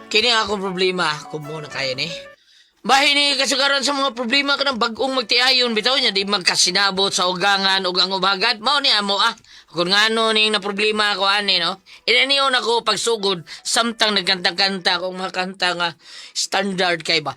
Kini ang akong problema kung mo na kaya ni. Bahin ni kasugaran sa mga problema kanang bag-ong magtiayon bitaw niya di magkasinabot sa ugangan ug ang ubagat mao ni amo ah. Kung ngano ning na problema ako ani no. Inaniyon ako pagsugod samtang nagkanta-kanta akong mga kanta nga standard kay ba.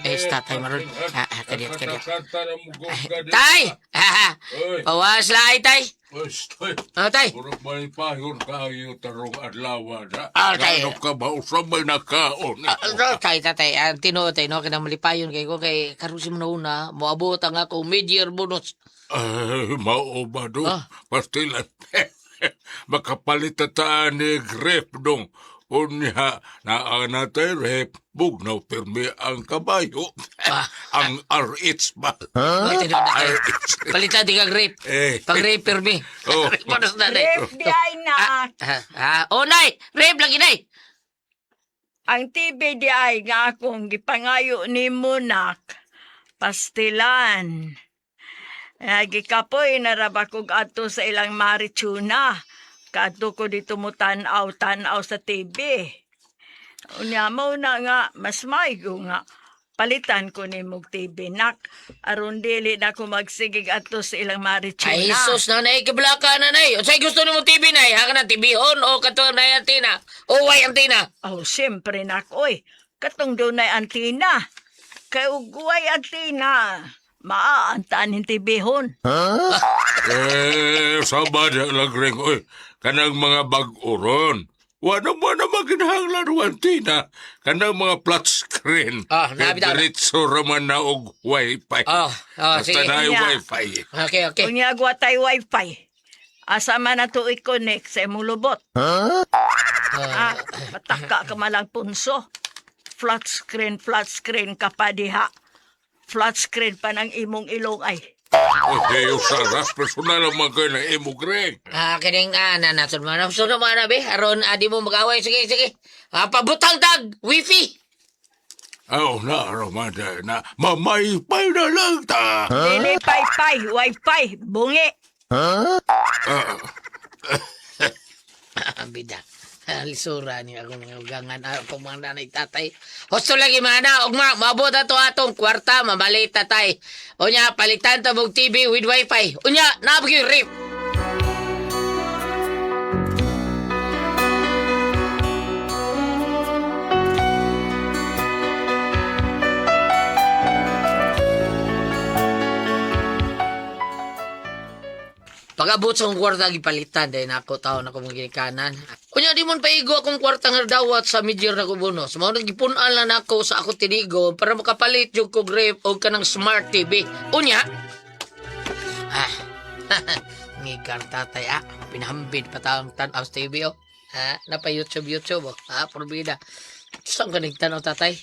Eh, tatay maron. Ah, ah, kadiyot, kadiyot. Tay! Ah, Oy. pawas laay, tay. Oy, Ah, tay. Murag may payon kayo tarong adlaw na. Ah, tay. Ano ka ba usab may nakaon? Ah, ah, tay, tatay, ang tinuod tay, no, kanang malipayon kay ko kay karon mo na una, moabot ang akong mid-year bonus. Ay, mao ba do? Ah. Pastilan. Makapalit ta ta ni grep dong. Unya, naa na tay rep, bugnaw pirmi ang kabayo. Ah. Ang RH ba? Huh? Tinuod na kay. RH. Palitan di ka grape. Eh. Pag rape pirmi. Oh. Rape bonus na nay. Ref di ay na. Ah, ah, oh, nay, rape lagi nay. Ang TV di ay nga akong gipangayo ni Munak. Pastilan. Ay, gikapoy na raba kog adto sa ilang marichuna. Kaadto ko dito mo tanaw, tanaw sa TV. Unya mo na nga, mas maigo nga. Palitan ko ni mog TV nak. Aron dili na ko magsigig adto sa ilang marichuna. Ay, sus na nay, kiblaka na nay. Unsay gusto nimo TV nay? Ha ka na TV on o kato nay antina? O way antina? Oh, siyempre nak, oy. Katong dunay antina. Kay uguay antina. Maaantaan yung tibihon. Eh, sama na lang rin, oy. Kanang mga bag-oron. Wala mo na maginahanglan wantina. Kanang mga flat screen. Ah, nabi daw na. Diretso raman na og wifi. Oh, oh, Basta sige. na ay Nya. wifi. Okay, okay. Unya agwa tay wifi. Asa man na to i-connect sa imong lubot. Ah, Ah, pataka ka malang punso. Flat screen ka pa diha. Flat screen pa ng imong ilong ay. Okay, usaras. Personal ang mga kayo ng imo, Greg. Ah, kining ah, na na sunod man. Sunod man na be. Aron adi mo mag-away. Sige, sige. Ah, pabutang tag wifi. Aw, na, raman na, na. Mamaypay na lang ta. Dili pay-pay, wifi, bungi. Ah, Ah, bida. Ah, lisura ni ako mga ugangan ah, akong mga nanay tatay. Husto lagi mana ugma maabot ato atong kwarta mamalit tatay. Unya palitan ta og TV with wifi. Unya naabog yung rip. Pag-abot sa akong kwarta, gipalitan dahil na ako taon ako mga ginikanan. Unya, di mo paigo akong kwarta nga dawat sa mid-year na ko bonus. Mao na gipunan lang nako sa ako tinigo para makapalit yung ko grape o kanang smart TV. Unya, ah, ngigar tatay ah, pinahambid pa taong tanaw sa TV oh. Ha, napa YouTube YouTube oh. Ha, probida. Saan ka nagtanaw tatay?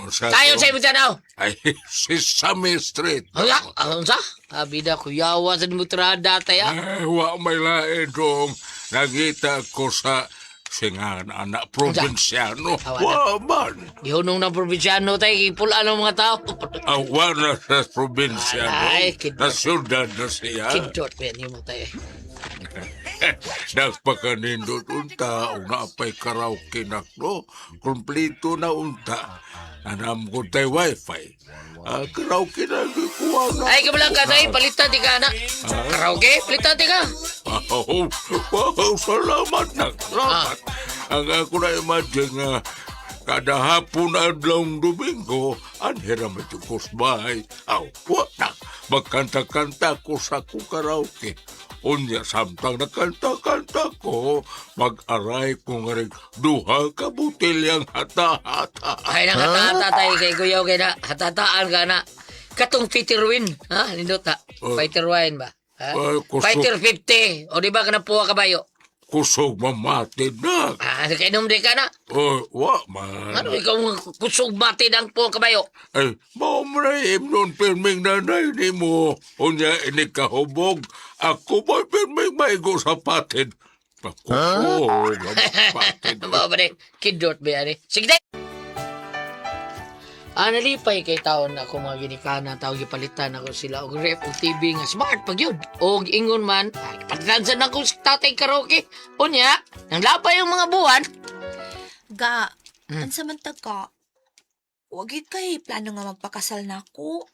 sa Tayo to. sa imong tanaw. Ay, Sesame Street. Hala, ano sa? Ah, bida kuyawa sa mutrada tay ah. Ay, wa may lain dong. Nakita ko sa singan anak probinsyano. Awa na. Wa man. Gihunong ng probinsyano tay, gipulaan ng mga tao. Ah, wa na sa probinsyano. Ay, kidot. Na syudad na siya. Kidot ko yan mo tay. Nagpakanindot unta, o naapay karaoke na no. Kompleto na unta. Anam ko tay wifi. Ah, karaoke na gikuha na. Ay, kabalang ka tay, palitan ti ka na. Karaoke, palitan ti ka. Wow, wow, salamat na, salamat. Ang ako na imagine nga, kada hapon adlong Domingo, anhira matukos bahay. Aw, wa na, magkanta-kanta ko sa ko karaoke. Unya, samtang nakanta-kanta ko, mag-aray ko nga rin duha ka butilyang hata-hata. Ay, nang hatata tay kay kuyaw kay na. Hatataan ka na. Katong fighter win. Ha? Nindot ha? Oh. Fighter win ba? Ha? Ay, kusog. Fighter 50. O di ba ka na puwa kabayo? Kusog mamati na. Ah, kainom di ka na. Oh, wa man. Ano ikaw nga kusog batid ang puwa kabayo? Ay, mao man ay imnon pirming nanay ni mo. Unya ini kahubog. Ako ba pirming maigo sa patid? Pakusog ang patid. Ba ba ni? Kidot ba yan eh? Sige day! Ah, nalipay kay taon ako mga ginikana, tao gipalitan ako sila og ref og TV nga smart pag yun. Og ingon man, ay, palitan sa nako sa tatay karaoke. Unya, nang lapay yung mga buwan, Ga, unsa man ta ka? Wagit kay plano nga magpakasal na ako.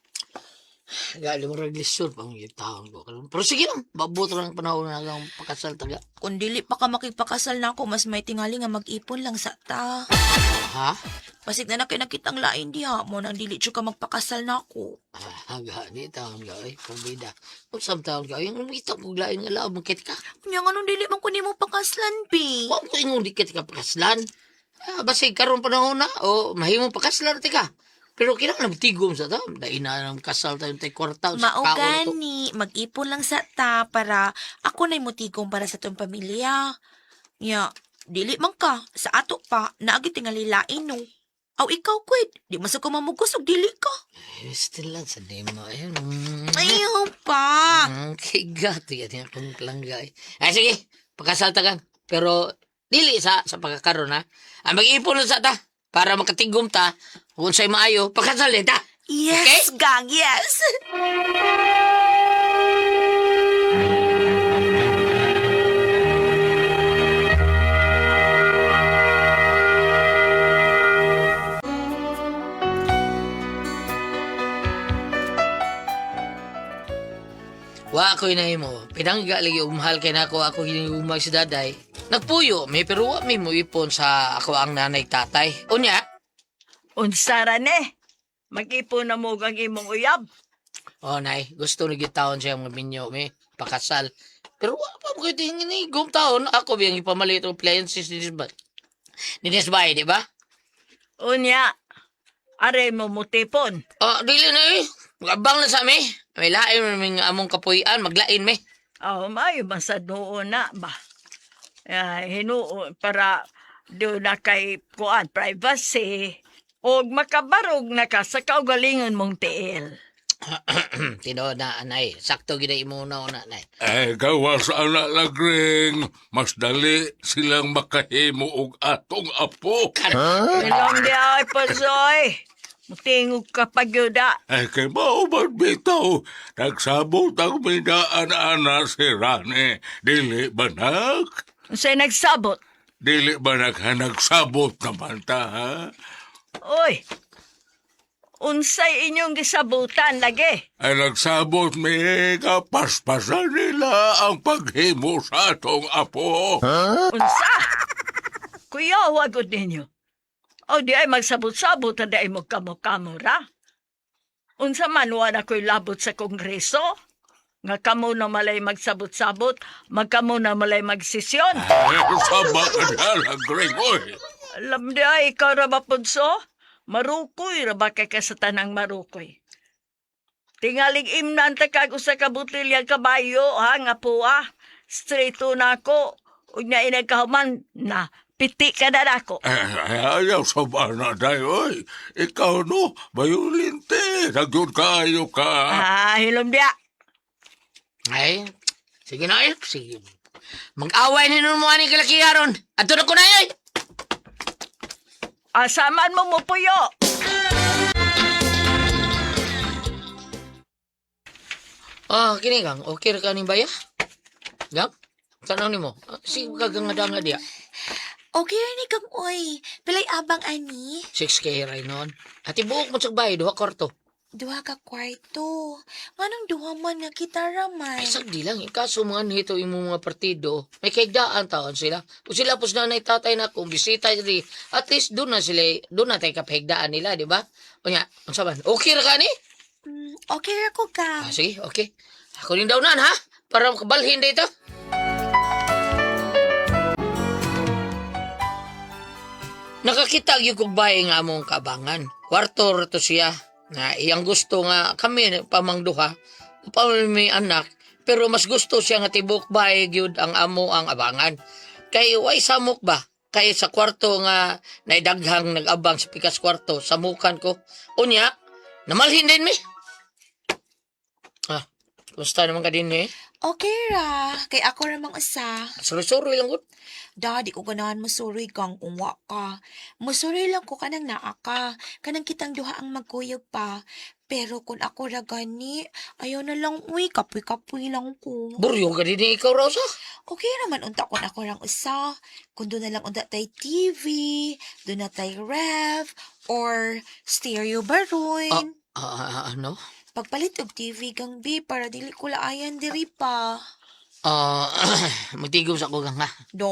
Gali mo raglisod pa ang taon ko. Pero sige lang, babot lang ang panahon na ang pakasal taga. Kung dili pa ka makipakasal na ako, mas may tingali nga mag-ipon lang sa ta. Ha? Basig na na kay nakitang lain diha mo nang dili jud ka magpakasal na ako. Ah, gani taon ka, ay, pabida. Kung taon ka, yung umita ko lain nga laom, makit ka. Unya nganong dili man ko nimo pakaslan, bi? Wa ko ingon di kita ka pakaslan. Ah, basig karon panahon na, o mahimo pakaslan ti ka. Pero kinahanglan tigom sa ta, dai na ang kasal tayo tay kwarta sa Mao kaon to. gani, mag-ipon lang sa ta para ako na'y motigom para sa tong pamilya. Nya, dili man ka, sa ato pa, naagi tingali lain no. Aw ikaw, kwed, di man sa ko mamugos og dili ka. Eh, still lang sa nimo. Eh, Ayaw pa. Kay gato yan yung akong palangga eh. Ay, sige, pakasal ta kan. Pero dili sa pagkakaroon ha. Ang mag-ipon lang sa ta para makatigom ta kung sa'y maayo, pakasal din ta. Yes, gang, yes. Wa ko mo. Pinangga lagi umahal kay nako ako hinigumag si daday. Nagpuyo mi pero wa mi mo ipon sa ako ang nanay tatay. Unya, Unsa ra ni? Mag-ipon na mo ang imong uyab. oh nay, gusto ni gitawon siya mga minyo mi pakasal. Pero wa pa mo tingin ni gum taon ako biyang ipamalit og appliances ni Nisbay. Ni Nisbay, di ba? Unya, are mo mutipon. Oh, dili na eh. Magabang na sa mi. May lain man ming among kapuy-an, maglain mi. Oh, maayo man sa doon na ba? Ay, hinuon para doon na kay kuan privacy og makabarog na ka sa kaugalingon mong tiil. Tinuod na anay, sakto gid imo na una nay. Eh, gawas ana lagring. Mas dali silang makahimo og atong apo. Ilong di ay pasoy. Mutingog ka pagyuda. Ay, kay mao man bitaw. Nagsabot ang minaan-ana si Rani. Dili ba nak? Unsay nagsabot? Dili ba nagsabot naman ta, ha? Oy. Unsay inyong gisabutan lagi? Ay nagsabot mi kapaspasan nila ang paghimo sa atong apo. Unsa? Kuya, wagod ninyo. O di ay magsabot-sabot na di ay magkamo-kamo ra. Unsa man wa na ko'y labot sa kongreso? Nga kamo na malay magsabot-sabot, magkamo na malay magsisyon. Ay, sama ka na lang, Gringoy. Alam di ay, ikaw ra ba, Punso? Marukoy ra ba kay ka sa tanang marukoy? Tingaling imnan ta kag usa ka botelya kabayo ha nga puwa. Straight na ako. Unya inagkahuman na piti ka na nako. Ay, ayaw sa na tayo, oy. Ikaw no, bayulinte. Nagyod kayo ka. Ah, hilom diya. Ay, sige na eh. Sige. Mag-away ni mo ani kalaki aron. Adto na ko na eh. Asaman mo mo puyo. Ah, kini kang okay ra ka ning baya? Gam? Tanaw nimo. Ah, sige kaganga diya. Okay ra ni kang oy. Pilay abang ani? 6K ray noon. Ati buok mo sa bahay, duha kwarto. Duha ka kwarto. Nganong duha man nga kita ra man? Ay, sagdi lang. Eh. Kaso mga nito imong mga partido, may kaigdaan taon sila. Kung sila pos nanay tatay na kung bisita diri, at least doon na sila, doon na tayo kapahigdaan nila, di ba? O nga, unsa man? Okay ra ka ni? Okay ra ko ka. Ah, sige, okay. Ako rin daw nan, ha? Para makabalhin dito. Nakakita gyud kog bahay nga among kaabangan. Kwarto ra to siya na iyang gusto nga kami pamangduha, pa may anak, pero mas gusto siya nga tibok bahay gyud ang amo ang abangan. Kay way samok ba? Kay sa kwarto nga naidaghang nag-abang sa pikas kwarto, samukan ko. Unya, namalhin din mi. Ah, kumusta naman ka din eh? Okay ra. Kay ako ra mang usa. Suroy-suroy lang gud. Da, di ko ganahan musuroy kang kung wa ka. Musuroy lang ko kanang naa ka. Kanang kitang duha ang magkuyog pa. Pero kung ako ra gani, ayaw na lang, uy, kapoy-kapoy lang ko. Buryo ka din eh, ikaw, Rosa. Okay naman unta kung ako rang usa. Kung doon na lang unta tay TV, doon na tay ref, or stereo baron. Ah, ano? Pagpalit og TV gang bi para dili ko laayan diri pa. Ah, magtigom sa kugang ha. Do,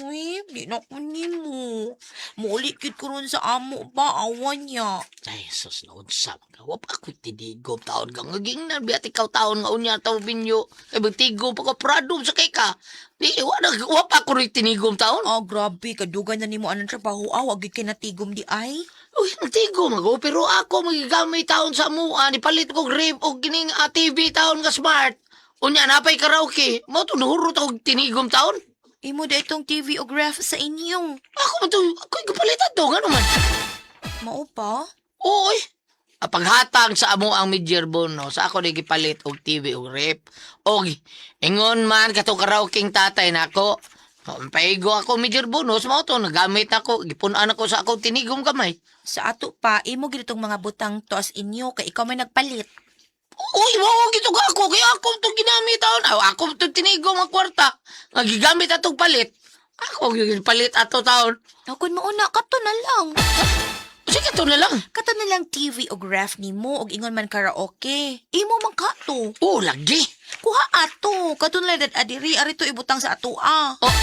uy, di na ko nimo. Muuli gyud ko ron sa amo ba, awan niya. Ay, sus na unsa man ka. Wa pa ako'y tinigom taon ka. Ngaging na, biyat ikaw taon nga unya taw binyo. Kay magtigom pa ko, prado sa kay ka. Di, wa, na, wa pa ako rin tinigom taon. Ah, grabe, kadugan na nimo anang trabaho aw, wag gyud kay natigom di ay. Uy, nagtigom ako, pero ako magigamit taon sa mua. Nipalit ko grip o kining TV taon nga smart. Unya, napay karaoke. Mo to nahurot ako tinigom taon. Imo da itong TV og ref sa inyo. Ako man to, ako'y kapalitan to, nga naman. Mao pa? Oo, eh. Paghatag sa amo ang midyear bono, sa ako ni gipalit og TV og rep. Og ingon man kato karaoke tatay nako. Paigo ako midyear bonus mao to nagamit ako, gipun-an ako sa akong tinigom kamay. Sa ato pa, imo gyud itong mga butang to as inyo kay ikaw may nagpalit. Uy, wow, gito ka ako kaya ako to ginamit taon. Aw, ako to tinigom ang kwarta. Nga gigamit atong palit. Ako gyud palit ato taon. Aw, kun mauna kato na lang. Sige to na lang. Kato na lang TV og ref nimo og ingon man karaoke. Imo man kato. Oh, lagi. Kuha ato. Kato na lang dad adiri ari to ibutang sa ato ah. Oh.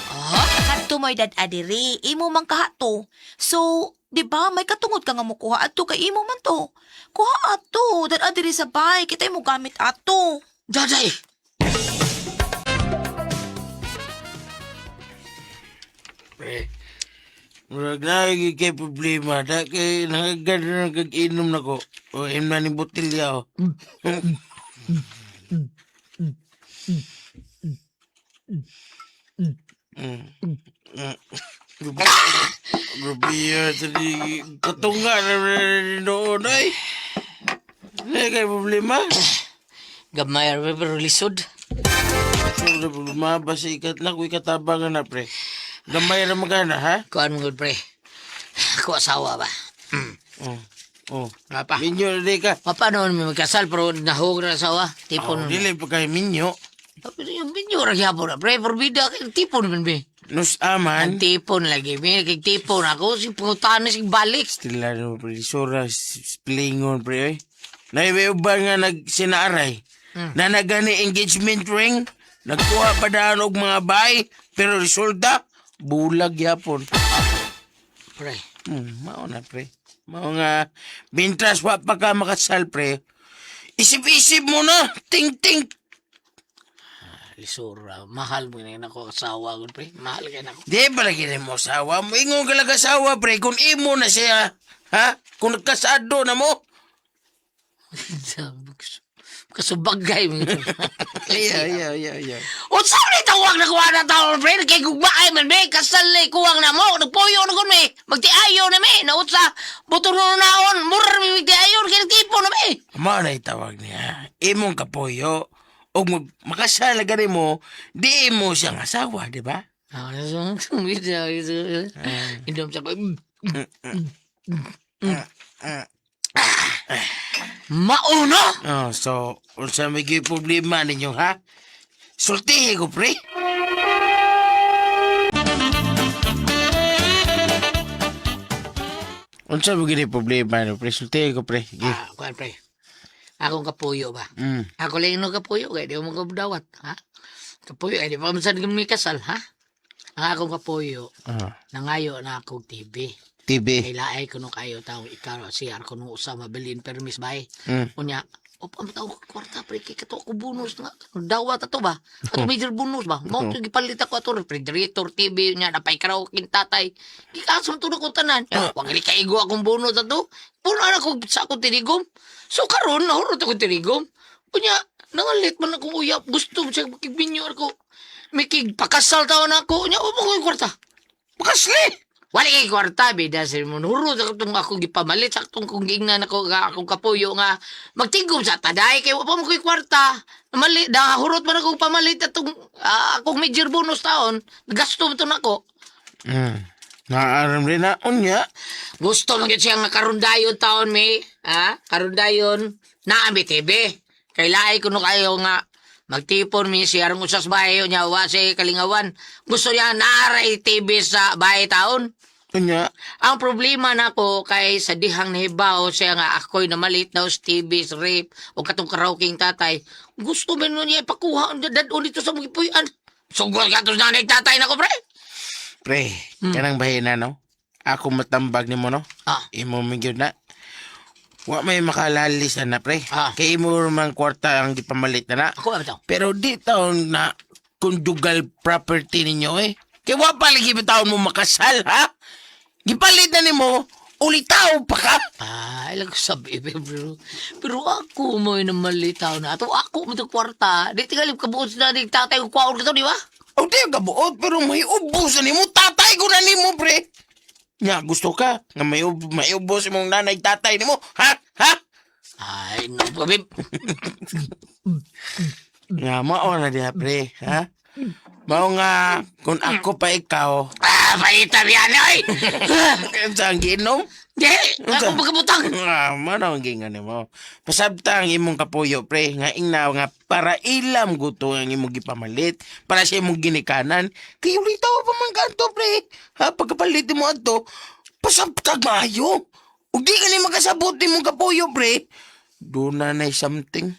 Ah, Kadto mo'y dad adiri, imo man kahato. So, di ba may katungod ka nga mokuha adto kay imo man to. Kuha ato, dad adiri sa bay, kita mo gamit ato. Daday. Pre, murag na kay problema. Da kay nagagad na kag-inom na ko. O inom na ni botelya o. Grabe yun. Tadi, katunga na noon ay. Hindi kay problema. Gamay ra pero lisod. So, na problema. Basta ikat na ko ikatabangan na pre. Gamay ra magana ha? Kuan mo gud pre. Ako asawa ba? Oh. Oh. Nga pa. Minyo na di ka. Paano may magkasal pero nahog na asawa? Tipon. Oh, dili pa kay minyo. Pero yung binyo ra gyapon na pre, porbida kay tipon man be. Nus Ang aman. tipon lagi mi kay tipon ako si pangutana si balik. Stila no pre, sura splingon pre oy. Naibayo ba nga nagsinaaray? Na nagani engagement ring? Nagkuha pa daan og mga bay, pero resulta, bulag yapon. Pre, Mao na pre. Mao nga, bintras wa pa ka makasal pre. Isip-isip mo na, ting-ting. lisura, mahal mo na ako asawa gud pre. Mahal kay nako. Di ba lagi na mo asawa mo? Ingon ka lang asawa pre, kung imo na siya, ha? Kung nagkasado na mo. Kasubagay mo. Yeah, yeah, yeah, yeah. Unsa ni tawag na kuha na taon pre kay gugmaay man be kasal ni kuwang na mo nagpuyo na kun me magtiayo na me nautsa buto na naon mura mi magtiayo kay nagtipon na me. Mao na itawag niya. Imong kapoyo. O makasal gani mo, di mo siyang asawa, di ba? Ah, Indom sa ko. Mauna! Oh, so, unsa may gyud problema ninyo, ha? Sultihi ko, pre. Unsa mo gini problema no, pre? Sulti ko, pre. Sige. Ah, kuan pre. Akong kapuyo ba? Ako lang yung kapuyo kay di mo kabdawat, ha? Kapuyo ay di pa man sad kami kasal, ha? Ang akong kapuyo, nangayo na akong TV. TV. Kay laay kuno kayo taong ikaw siya kuno usa mabilin permis bay. Unya, opo ang taong kwarta pre kay kato ako bonus nga dawat ato ba? Ato major bonus ba? Mao to gipalit ako ato refrigerator, TV nya napay karaoke tatay. Gikaso to na ko tanan. Wa gali kaigo akong bonus ato. Puno na ko sa akong tinigom. So karon nahurot ako tinigom. Unya, nangalit man akong uyap. Gusto siya makigbinyo ako. Mikig pakasal taon ako. Unya, upo ko yung kwarta. Pakasli! Wala kay kwarta, bida sa munuro sa katong ako gipamalit sa katong kung giingnan ako nga akong kapuyo nga magtigom sa taday kay wa pa mo ko'y kwarta. Mali dahurot man akong pamalit atong akong major bonus taon, gasto mo to nako. Naaram rin na unya. Gusto man gyud siya nga karon dayon taon mi, ha? Karon dayon naami TV. Kay laay kuno kayo nga magtipon mi siya aron usas bahay nya wa si kalingawan. Gusto niya naaray TV sa bahay taon. Unya. Ang problema nako kay sa dihang nahibaw siya nga ako'y namalit na sa TV, sa rape, o katong karaoke tatay. Gusto man nun niya ipakuha ang dadon dito sa mga puyan. Sugod ka to sa nanay tatay nako, pre. Pre, kanang bahina no? Ako matambag nimo no? Imo man gyud na. Wa may makalalis na pre. Kay imo man kwarta ang gipamalit na na. Ako ba ito? Pero di taon na conjugal property ninyo eh. Kay wa pa lagi ba taon mo makasal ha? Gipalit na nimo, ulitaw pa ka. Ay, lang sabi, pero, pero ako mo yung namalitaw na. Ato ako mo itong kwarta. Di tingalip kabuot sa nanay tatay ko kwaon ka to, di ba? O di ang kabuot, pero may ubos na nimo, tatay ko na nimo, pre. Nya, gusto ka nga may ubos imong nanay tatay nimo, ha? Ha? Ay, no, babe. Nga, mao na diha, pre, ha? Mao nga, kung ako pa ikaw, Ah, paita yan, ay! sa ang giinom? Di, ako pagkabutang. Ah, mao na ang gingan nimo. Pasabta ang imong kapuyo, pre, nga ingna nga para ilam guto ang imong gipamalit, para sa imong ginikanan. Kay ulitaw pa man kanto, pre. Ha, pagkapalit mo adto, pasabta maayo. Ug di ka ni makasabot nimong kapuyo, pre. Doon na nay something.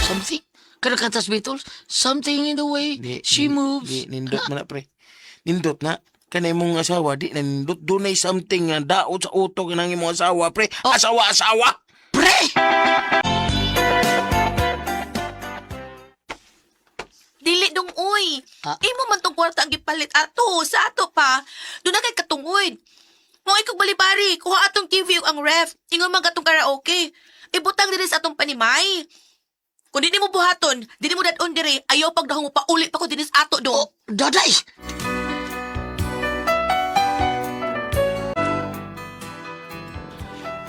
Something? Kada kantas Beatles? Something in the way Di, she moves. Di, nindot man na, pre. Nindot na. Kanay mong asawa, di na nindot. Doon ay something nga daot sa utok ng imong asawa, pre. Oh. Asawa, asawa! Pre! Dili dong uy. Ah. Imo man tong kwarta ang gipalit ato sa ato pa. Doon na kay katungod. Mo ikog balibari, kuha atong TV ug ang ref. Ingon man katong karaoke. Ibutang diri sa atong panimay. Kung di mo buhaton, di mo dadon diri, ayaw pagdahong mo pauli pa ko dinis ato do. Oh, daday!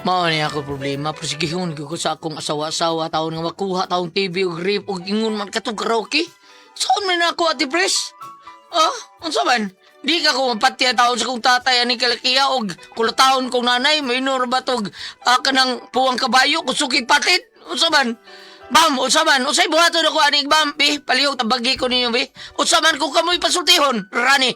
Mao ni ako problema. Prosigihon gyud ko sa akong asawa-asawa taon nga makuha taong TV ug rip ug ingon man katong karaoke. Saan man ako ati pres? Ah, unsa man? Di ka ko mapatya taon sa kong tatay ani kalakiya og kulataon kong nanay minor ba tog kanang puwang kabayo kusukig patid. Unsa man? Bam, unsa man? Unsay buhaton ako ani bam, bi? Palihog tabagi ko ninyo bi. Unsa man kung kamoy pasultihon, rani.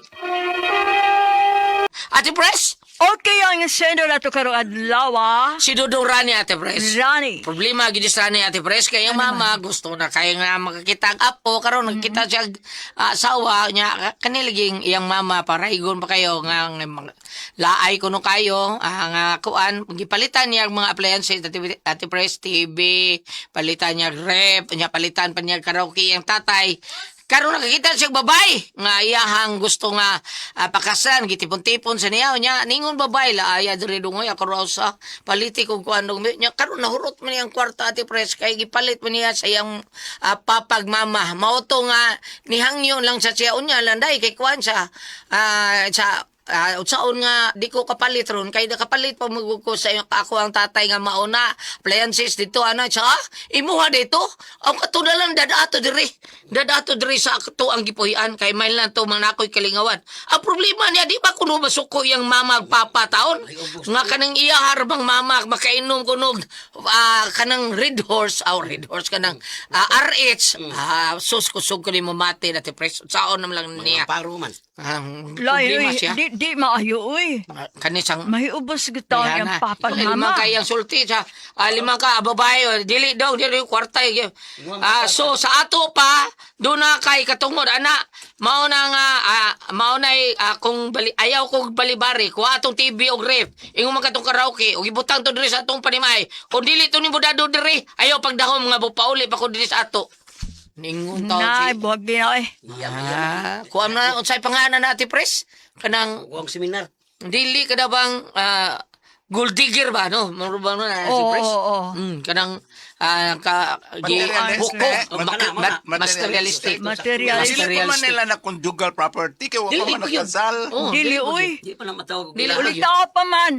Ate Pres, Okay ang sendo na to karong adlaw. Ah. si Dudong Rani, Ate Pres. Rani. Problema gid sa ni Ate Pres kay ang mama gusto na kay nga makakita ang apo karon nagkita siya asawa niya kanilaging iyang mama para igon pa kayo nga, nga laay kuno kayo nga kuan gipalitan niya ang mga appliances Ate, Ate Pres TV palitan niya rep niya palitan pa niya karaoke ang tatay. Karon nakakita siya babay nga iyahang gusto nga pakasan gitipon-tipon sa niya nya ningon babay la aya diri dungoy ako raw sa paliti kog kuan dong nya karon nahurot man niyang kwarta Ate Pres kay gipalit man niya sa iyang papag mama mao to nga nihangyo lang sa siya unya landay kay kuan sa sa unsaon nga di ko kapalit ron kay nakapalit pa magug ko sa iyo ako ang tatay nga mauna appliances dito ana siya imuha dito ang katunalan dadato diri dadato diri sa ato ang gipuy-an kay may lang to man ako'y kalingawan. Ang problema niya di ba kuno masuko yang mama ug papa taon nga kanang iya harbang mama makainom kunog kanang red horse aw red horse kanang RH sus kusog ko ni mamate na pres saon naman lang niya. Paro man. Ang Lay, problema uy, siya. di, Di maayo uy. Kanisang Mahiubos gud taon ang papa ug Lima mama. kay ang sulti sa lima ka babae oh, dili daw dili kwarta eh. So sa ato pa do na kay katungod ana mao na nga mao na kung bali, ayaw kog balibari kuha atong TV og ref ingon man katong karaoke og ibutang to diri sa atong panimay kung dili to ni budado diri ayaw pagdahom nga pauli pa ko diri sa ato ningon taon Nay, si buhag din oy. Kuha na unsay pangalan na ati pres kanang Huwag seminar. dili ka na bang gold digger ba no? Muro ba no na si Oo, Pres? oo, oo. Kanang ka gi Materialistic. buko Materialistic. materialistic. Materialistic. Dili pa man nila na conjugal property kay wa pa Dili man pa yun. nakasal. Oh, Dili pa uy. Di pa na matawag. Dili pa Ulit tao pa man.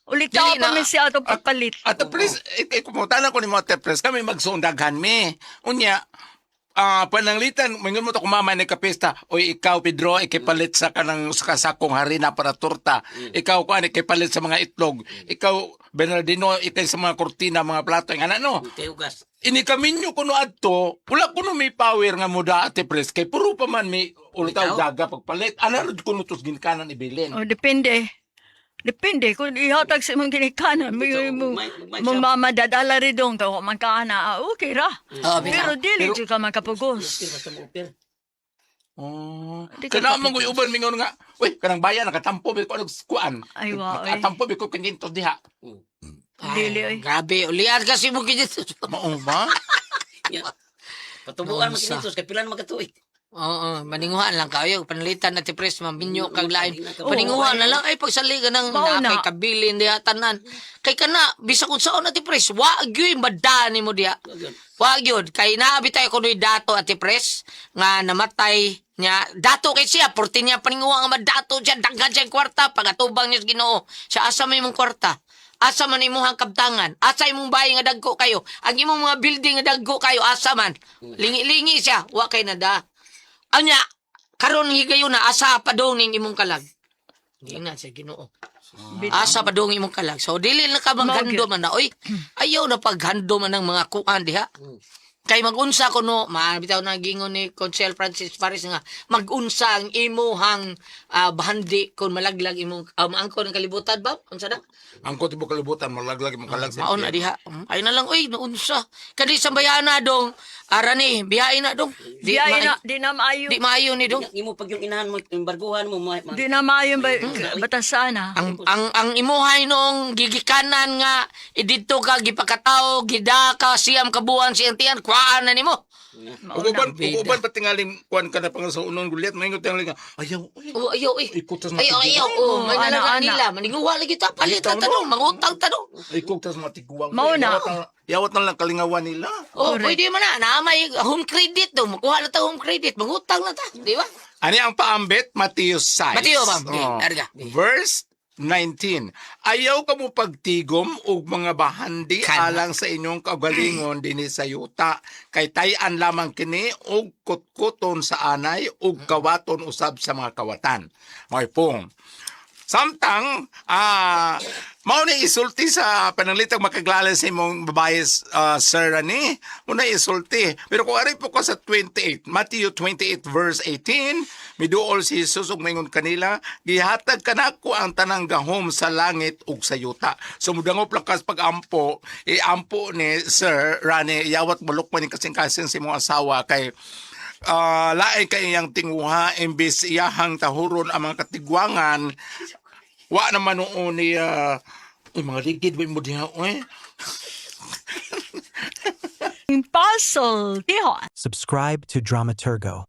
Ulit tao Dili pa na. man siya atong pagpalit. At please, kumutana ko ni mo Ate Pres, kami magsundagan mi. Unya, pananglitan, mingon mo to kumama ni kapista, oy ikaw Pedro, ikipalit sa kanang sa kasakong harina para torta. Ikaw kuan ikipalit sa mga itlog. Ikaw Bernardino, ikay sa mga kortina, mga plato, ng ana no. Kayo gas. Ini kaminyo kuno adto, wala kuno may power nga muda Ate Pres kay puro pa man may ulitaw daga pagpalit. Ana rud kuno tos ginkanan ibilin. Oh, depende. Depende kung ihatag sa imong ginikanan, mo mo May- mo mama dadala rin dong kay wa man ka ana, okay ra. Oh, bitaw. Pero dili jud ka makapugos. Basta mo upir. Oh. Di ka Kana man ko'y uban mingon nga, uy, kanang bayan nakatampo bi ko anong kuan. Ay, wa, oy. Nakatampo bi ko 500 diha. Ay, Dili, oy. Grabe, ulian kasi mo gid. Mao ba? Patubuan mo Nonsa. kinitos kay pila na magkatuig. Oo, maninguhaan lang kayo. Panalitan na ti Pres, maminyo kag lain. Oo. Paninguhaan na lang ay pagsali ka ng Mao na. na kay kabilin diha tanan. Kay kana bisag unsaon na ti Pres, wa gyud madani mo diha. Wa gyud kay naabi tayo kunoy dato ati Pres nga namatay niya. Dato kay siya, porti niya paninguha nga madato siya, daghan siya kwarta pagatubang niya sa Ginoo. Siya asa may imong kwarta? Asa man imong kabtangan? Asa imong bahay nga dagko kayo? Ang imong mga building nga dagko kayo asa man? Lingi-lingi siya, wa kay nada. Anya, karon higayon na asa pa dong ning imong kalag. Di na sa Ginoo. Asa pa dong imong kalag. So dili na ka maghando man na oy. Ayaw na paghando man ng mga kuan diha. Kay magunsa kuno, bitaw na gingon ni Consel Francis Paris nga magunsa ang imuhang bahandi kon malaglag imong maangkon ang kalibutan ba? Unsa na? Ang ko tibo kalibutan malaglag imong kalag sa Maon na diha. Ay na lang oy, naunsa. Kadi sa bayana dong, arani, biyain na dong. Di, Di ay na, ma- di na maayo. di maayo ni dong. Imo pag yung inahan mo, embarguhan mo, Di na maayo ba batasana. Ang imuhay noong gigikanan nga ididto ka gipakatao gida ka siyam kabuan siyang tiyan kuhaan na nimo. Ug uban patingaling kuan ka na pang sa unon gulyat maingon tingaling nga, ayaw oy. Oh, ayaw eh. Ikot tas Ayaw, ayaw. Oh, may Ana, nalaga ana. nila. Maninguha lagi ta. Palit ta tanong. Mangutang tanong. Ikot tas matiguang. Mao na. Yawat na lang kalingawan nila. Oh, pwede man na. Naamay home credit do. Makuha na ta home credit. Mangutang na ta. Di ba? Ani ang paambit, Mateo 6. Mateo, ma'am. Okay, Oh. arga. Verse 19. Ayaw kamo pagtigom og mga bahandi Kana. alang sa inyong kaugalingon dinhi sa yuta kay tay-an lamang kini og kutkuton sa anay ug kawaton usab sa mga kawatan. May pong. Samtang mao ni isulti sa pananglitang makaglala sa imong babae sir ani, mo na isulti. Pero kung ari po ko sa 28, Matthew 28 verse 18, miduol si Jesus ug maingon kanila, gihatag kanako ang tanang gahom sa langit ug sa yuta. So mudangop lang kas pag-ampo, iampo ni Sir Rani, yawat mulok man ni kasing-kasing sa imong asawa kay lain kay iyang tinguha imbes iyahang tahuron ang mga katigwangan wa naman noon ni uy, mga ligid ba mo diha oy. Impossible. Diha. Subscribe to Dramaturgo.